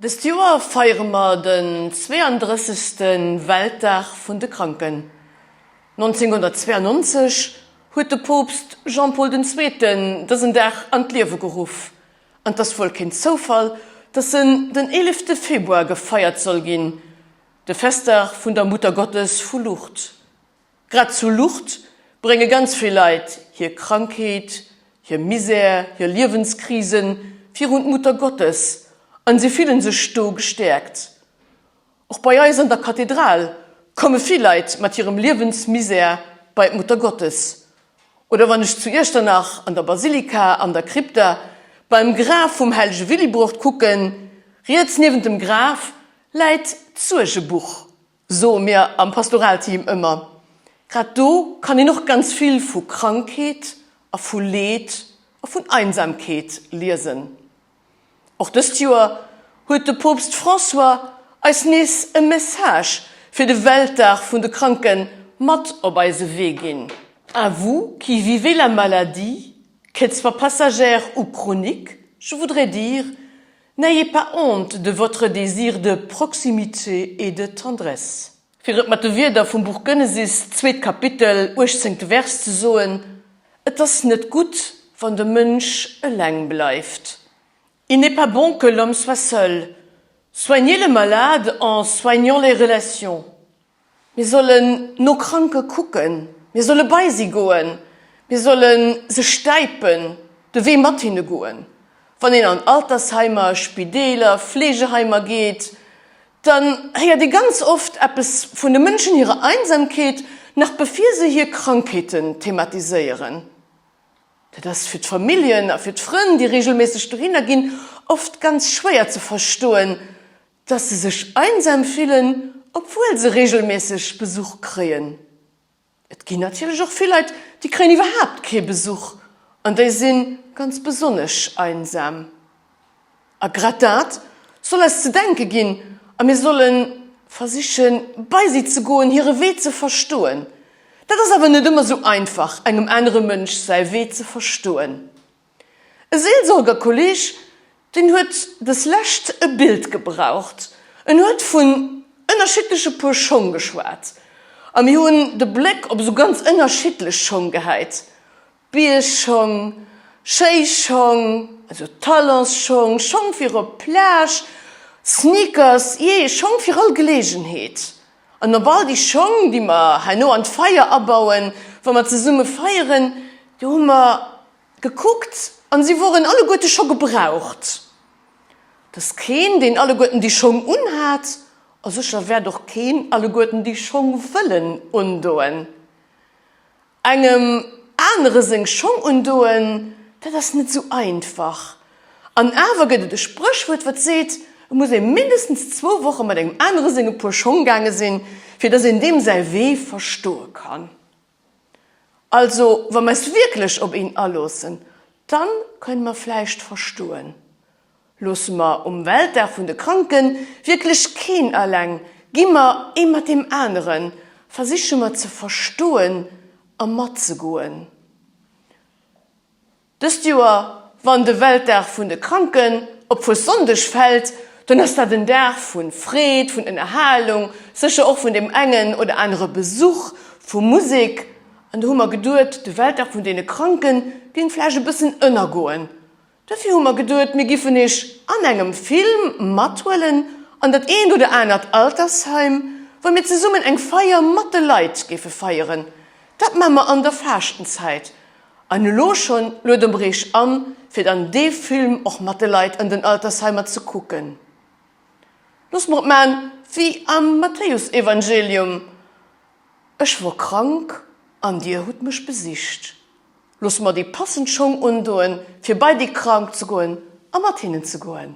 Dëst Joer feiere mer den 32. Weltdag vun de Kranken. 1992 huet de Poopst Jean-Paul den Zweeten dësen Dag an d'Liewe geruff. An 't ass wuel keen Zoufall, dass en den eelefte Februar gefeiert soll ginn, de Festdag vun der Muttergottes vu Lourdes. Grad zu Lourdes brénge ganz vill Leit hir Krankheet, hir Misär, hir Liewenskrisen virun d'Muttergottes an si fillen sech do gestäerkt. Och bei eis an der Kathedral komme vill Leit mat hirem Liewensmisär bei d'Muttergottes. Oder wann ech zu Iechternach an der Basilika an der Krypta beim Graf vum hellege Willibrord kucken, riets niewent dem Graf läit d'Suergebuch. Soe mir am Pastoralteam ëmmer. Grad do kann een och ganz vill vu Krankheet a vu Leed a vun Einsamkeet liesen. Och dëst Joer huet de Poopst François eis nees e Message fir de Weltdag vun de Kranke mat op eise Wee ginn. À vous qui vivez la maladie, qu'elle soit passagère ou chronique, je voudrais dire, N'ayez pas honte de votre désir de proximité et de tendresse. Fir et mat de Wierder vum Buch Genesis, zweet Kapitel, uechtzéngte Vers ze soen, Et ass net gutt, wann de Mënsch eleng bleift. Il n'est pas bon que l'homme soit seul. Soignez le malade en soignant les relations. Mir sollen no Kranke kucken, mir solle bei si goen, mir solle se stäipen, de Wee mat hinne goen. Wann een an Altersheimer, Spideeler, Fleegeheimer geet, dann héiert ee ganz oft eppes vun de Mënschen hirer Einsamkeet, nach bevir se hir Krankheeten thematiséieren. Dat ass fir d'Familljen a fir d'Frënn, déi reegelméisseg dohinner ginn, oft ganz schwéier ze verstoen, Dass se sech einsam fillen, obwuel se reegelméisseg Besuch kréien. Et ginn natierlech och vill Leit, déi kréien iwwerhaapt kee Besuch an déi si ganz besonnesch einsam. A grad dat soll eis ze denke ginn a mir solle versichen, bei si ze goen, hire Wee ze verstoen. Dat ass awer net ëmmer sou einfach, engem anere Mënsch säi Wee ze verstoen. E Seelsorgerkolleg, deen huet des Lescht e Bild gebraucht. En huet vun ënnerschiddleche Puer Schong geschwat. A mir hunn de Bléck op esou ganz ënnerschiddlech Schong gehäit, Biergschong, Schéischong, also Talonsschong, Schong fir op d'Plage, Sneakers, jee, Schong fir all Geleegenheet. An op all déi Schong, déi mer herno an d'Feier abauen, wa mer zesumme feieren, do hu mer Gekuckt an si woren alleguerte scho gebraucht. Et ass keen, deen alleguerten déi Schong unhat, a sécher wäert och keen alleguerten déi Schong wëllen undoen. Engem anere seng Schong undoen, dat ass net sou einfach. An awer gëtt et e Spréchwuert, wat seet, et muss ee mindestens zwou Woche mat engem anere senge Puer Schong gaange sinn, fir dass een deem säi Wee verstoe kann. Also, wa mer eis wierklech op een aloossen, dann kënne mer vläicht verstoen. Loosse mer um Weltdag vun de Kranken wierklech keen eleng, gi mer ee mat deem aneren, versiche mer ze verstoen a matzegoen. Dëst Joer, wann de Weltdag vun de Kranken op Fuessonndeg fält, dann ass dat en Dag vu Freed, vun Ënnerhalung, sécher och vun deem engen oder anere Besuch, vu Musek. An do hu mer geduet, de Weltdag vun deene Kranke géing vläicht e bëssen ënnergoen. Dofir hu mer geduet, mir giffen iech an engem Film mathuelen an dat eent oder anert Altersheim, wou mir zesummen eng Feier mat de Leit géife feieren. Dat maa mer an der Faaschtenzäit. An elo schonn luede mer iech an, fir dann dee Film och mat de Leit an den Altersheimer ze kucken. Looss mer et maan wéi am Matthäusevangelium, Ech wor krank an dir hutt mech besicht. Loosse mer déi passend Schong undoen, fir bei déi Krank ze goen a mat hinnen ze goen.